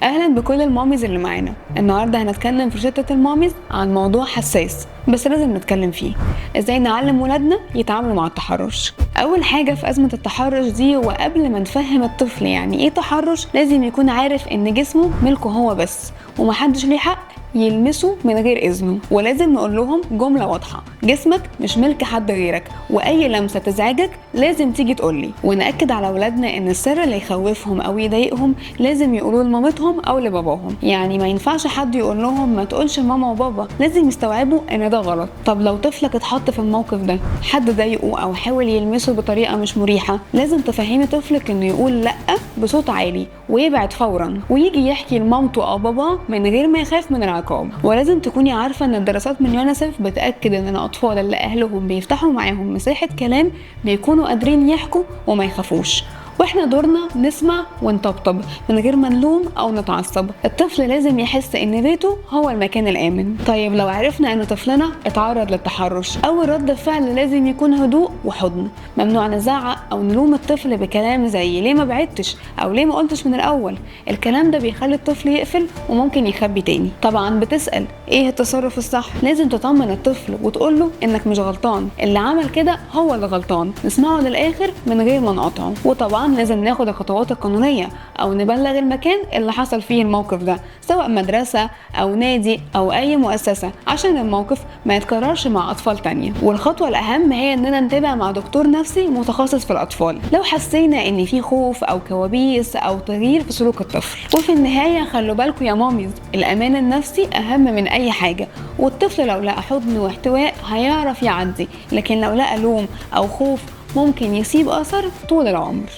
اهلا بكل ال mommies اللي معانا. النهارده هنتكلم في روشتة ال mommies عن موضوع حساس بس لازم نتكلم فيه، ازاي نعلم ولادنا يتعاملوا مع التحرش. اول حاجة في ازمة التحرش دي، وقبل ما نفهم الطفل يعني ايه تحرش، لازم يكون عارف ان جسمه ملكه هو بس ومحدش ليه حق يلمسه من غير اذنه. ولازم نقول لهم جملة واضحه: جسمك مش ملك حد غيرك، واي لمسه تزعجك لازم تيجي تقولي. ونأكد على اولادنا ان السر اللي يخوفهم او يضايقهم لازم يقولوه لمامتهم او لباباهم، يعني ما ينفعش حد يقول لهم ما تقولش لماما وبابا، لازم يستوعبوا ان ده غلط. طب لو طفلك اتحط في الموقف ده، حد ضايقه او حاول يلمسه بطريقة مش مريحه، لازم تفهمي طفلك انه يقول لا بصوت عالي ويبعد فورا، ويجي يحكي لمامته او باباه من غير ما يخاف من العقاب. ولازم تكوني عارفه ان الدراسات من يونيسف بتاكد ان الاطفال اللي اهلهم بيفتحوا معاهم مساحة كلام بيكونوا قادرين يحكوا وما يخافوش، واحنا دورنا نسمع ونطبطب من غير ما نلوم او نتعصب. الطفل لازم يحس ان بيته هو المكان الامن. طيب لو عرفنا ان طفلنا اتعرض للتحرش، اول رد فعل لازم يكون هدوء وحضن، ممنوع نزعق او نلوم الطفل بكلام زي ليه ما بعدتش او ليه ما قلتش من الاول. الكلام ده بيخلي الطفل يقفل وممكن يخبي تاني. طبعا بتسأل ايه التصرف الصح، لازم تطمن الطفل وتقول له انك مش غلطان، اللي عمل كده هو اللي غلطان، نسمعه للاخر من غير ما نقاطعه. وطبعا لازم ناخد الخطوات القانونية أو نبلغ المكان اللي حصل فيه الموقف ده، سواء مدرسة أو نادي أو أي مؤسسة، عشان الموقف ما يتكررش مع أطفال تانية. والخطوة الأهم هي إننا نتابع مع دكتور نفسي متخصص في الأطفال لو حسينا إن في خوف أو كوابيس أو تغيير في سلوك الطفل. وفي النهاية خلوا بالكم يا mommies، الأمان النفسي أهم من أي حاجة، والطفل لو لقى حضن واحتواء هيعرف يعدي، لكن لو لقى لوم أو خوف ممكن يسيب أثر طول العمر.